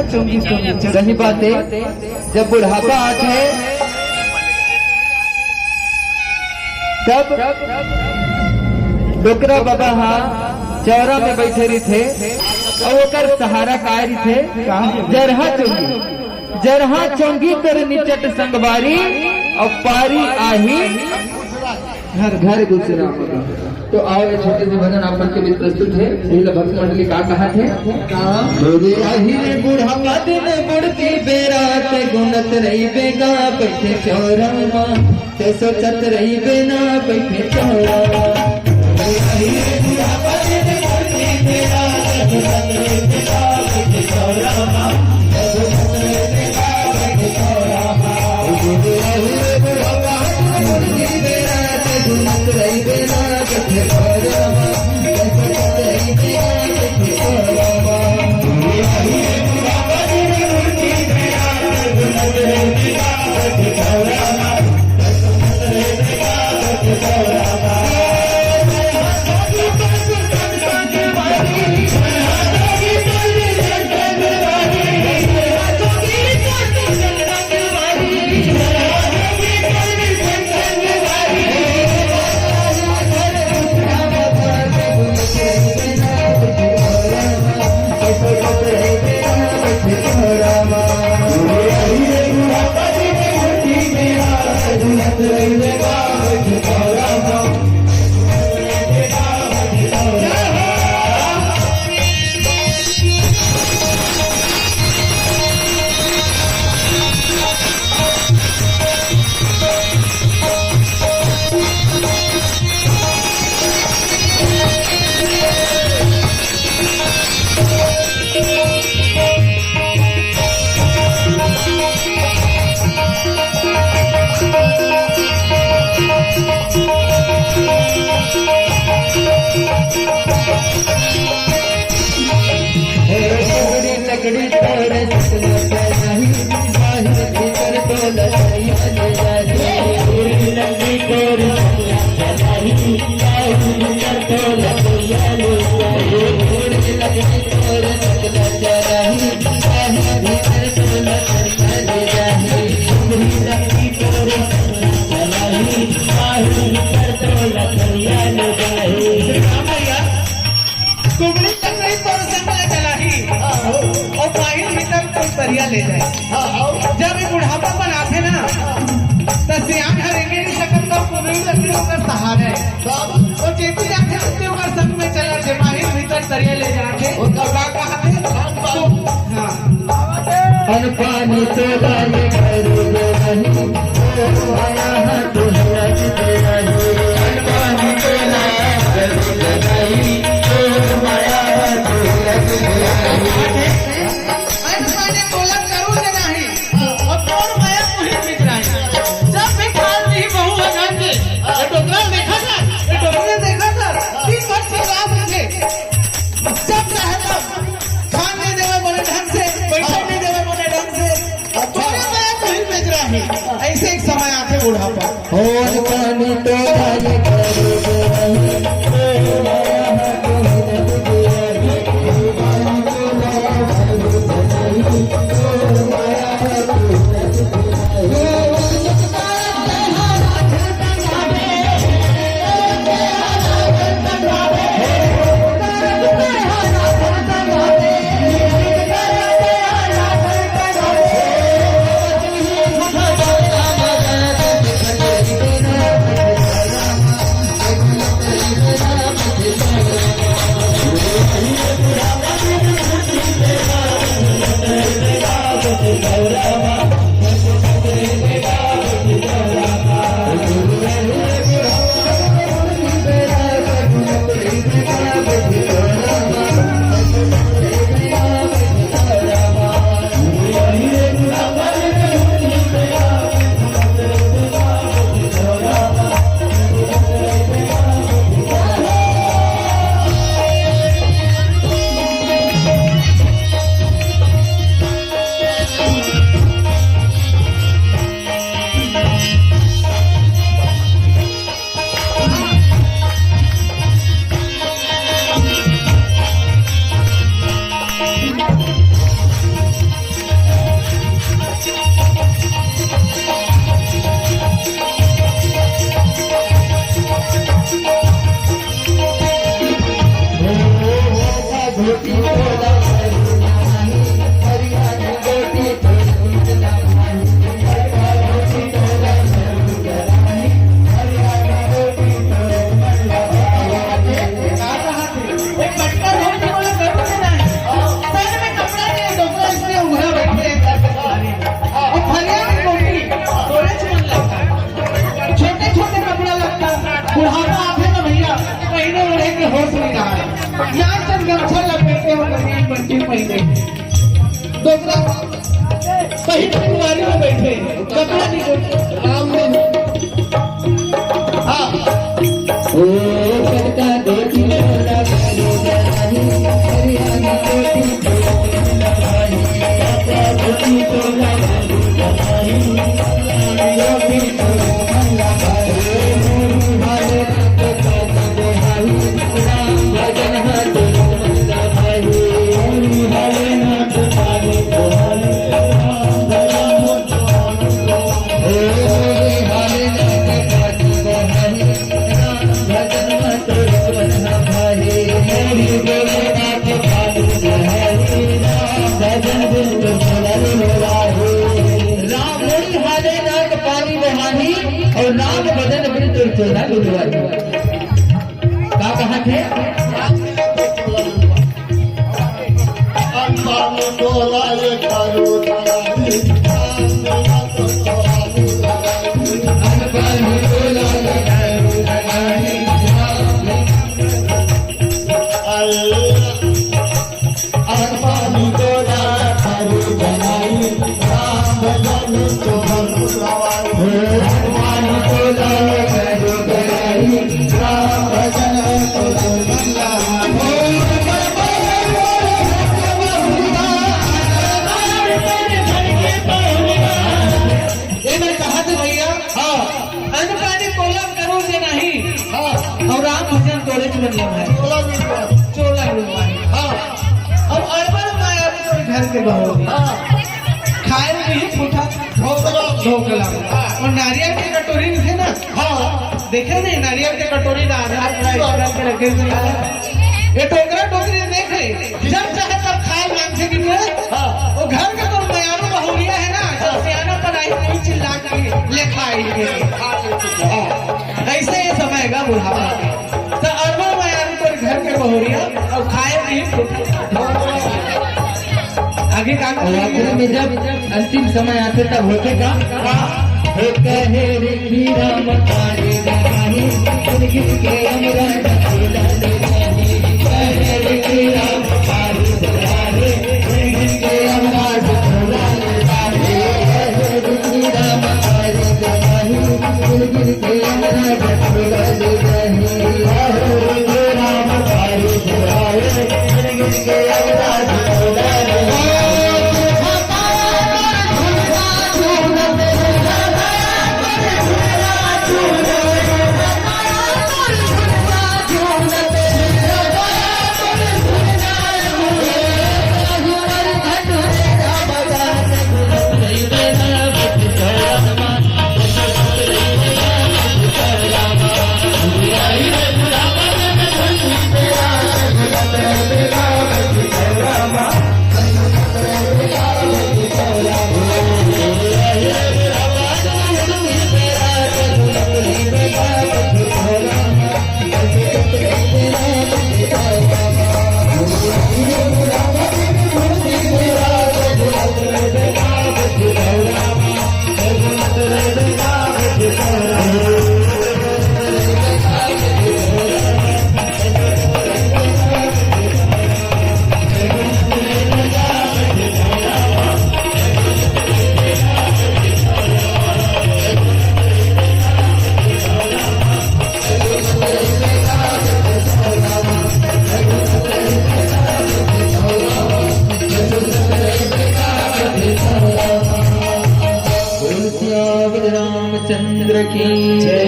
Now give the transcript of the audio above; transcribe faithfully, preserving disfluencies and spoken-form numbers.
सही बात हे, जब बुढ़ापा आथे तब डोकरा बाबा हा चौरा में बैठे रहिथे अउ ओकर सहारा काय रहिथे? जरहा चोंगी, जरहा चोंगी तोर निचट संगवारी, अउ पारी आही घर, घर घुसरा। तो आओ, ये छोटे से भजन आप मन के बीच प्रस्तुत हे। यही ला भक्त मंडली का कहा थे? बोले, "आही रे बुढ़ापा दिन बुढ़ती बेरा, ते गुनत रहिबे गा बइठे चौरा मा, ते सोचत रहिबे ना बइठे चौरा मा।" कुमड़ी तक नहीं तोर संग ले चलाही, अउ बाहिर भीतर कोई तरिया ले जाए। जब ये बुढ़ापा पर आथे ना, त सियान हर एके नहीं सकत, तो कुमड़ी लकड़ी ओकर सहारे। तो चेती जाथे, तो ओकर संग में चला, जे बाहिर भीतर तरिया ले जाथे। ओकर का कहाथे? हाँ। अन पानी तो डाले करो नहीं, ओ आया है तो हरज दे नहीं। अन पानी तो डाले करो नहीं, ओ आया है तो हरज दे नहीं। अन पानी तोला करो नहीं, अउ तोर मया तुही पिघराही। जब भी खाल नहीं बहू अगन के, ये डोकरा देखा था, ये डोकरा देखा था, तीन बार चिल्ला उठे। जब चाहे तब खान नहीं देवे बोले ढंग से, बैठे नहीं देवे बोले ढंग से। अब तोरे मया तुही पिघराही। ऐसे एक समय आथे बुढ़ापा। और पानी तो डाले करो छोटे छोटे कपड़ा लगता, बुढ़ापा आथे ना भैया, पहने ओढ़े के होश नहीं रहा। या चल गमछा लपेटे हो, कहीं बंटी पहने। दूसरा, पहिन के दुआरी में बैठे, कपड़ा नहीं खोलते। राम ने, हाँ। ओ कटका धोती चोला करो जवानी, हरियाणा धोती चोला करो जवानी, कटका धोती चोला करो जवानी, हरियाणा धोती चोला करो जवानी, राम भजन हाथ राम मोरी हाले नाथ पानी बहानी और राम भजन बिन तुर चोला लुटवाई। का कहा थे? ये मैं कहा था भैया, हाँ। अन्न पानी तोला करो जे नहीं, हाँ। और राम भजन तोरे च मन लभाए। चोला मिलवा। चोला मिलवा। हाँ। और अड़बड़ माया भी तोरे घर के बहू। हाँ। खाए में भी फूटा। ढोकला। ढोकला। हाँ। और नारियल के कटोरी में थे ना? हाँ। देखे नहीं, नारियल के कटोरी ना आधार पूरा इस तरह के रखे थे। ये टोकरा टोकरी देख ले, जब चाहे तब खाए मांगथे कि तू, हाँ। वो घर के तो मयारू बहुरिया है ना, जब सियाना पर आई कोई चिल्ला के लेखा आई है। हाँ। ऐसे ये समय का बुढ़ापा। तो अड़बड़ मयारू तोर घर के बहुरिया और खाए पी आगे का और आखिर में जब अंतिम समय आथे तब होथे का? हे कहे रे कि राम तारे जगाही, गिर गिर के हमरा डोला ले जाही। कहे रे कि राम तारे जगाही, गिर गिर के हमरा डोला ले जाही। कहे रे कि राम तारे जगाही, गिर गिर के हमरा डोला ले जाही। कहे रे कि राम तारे जगाही, गिर गिर के हमरा डोला ले जाही। बोल सियावर रामचंद्र की जय।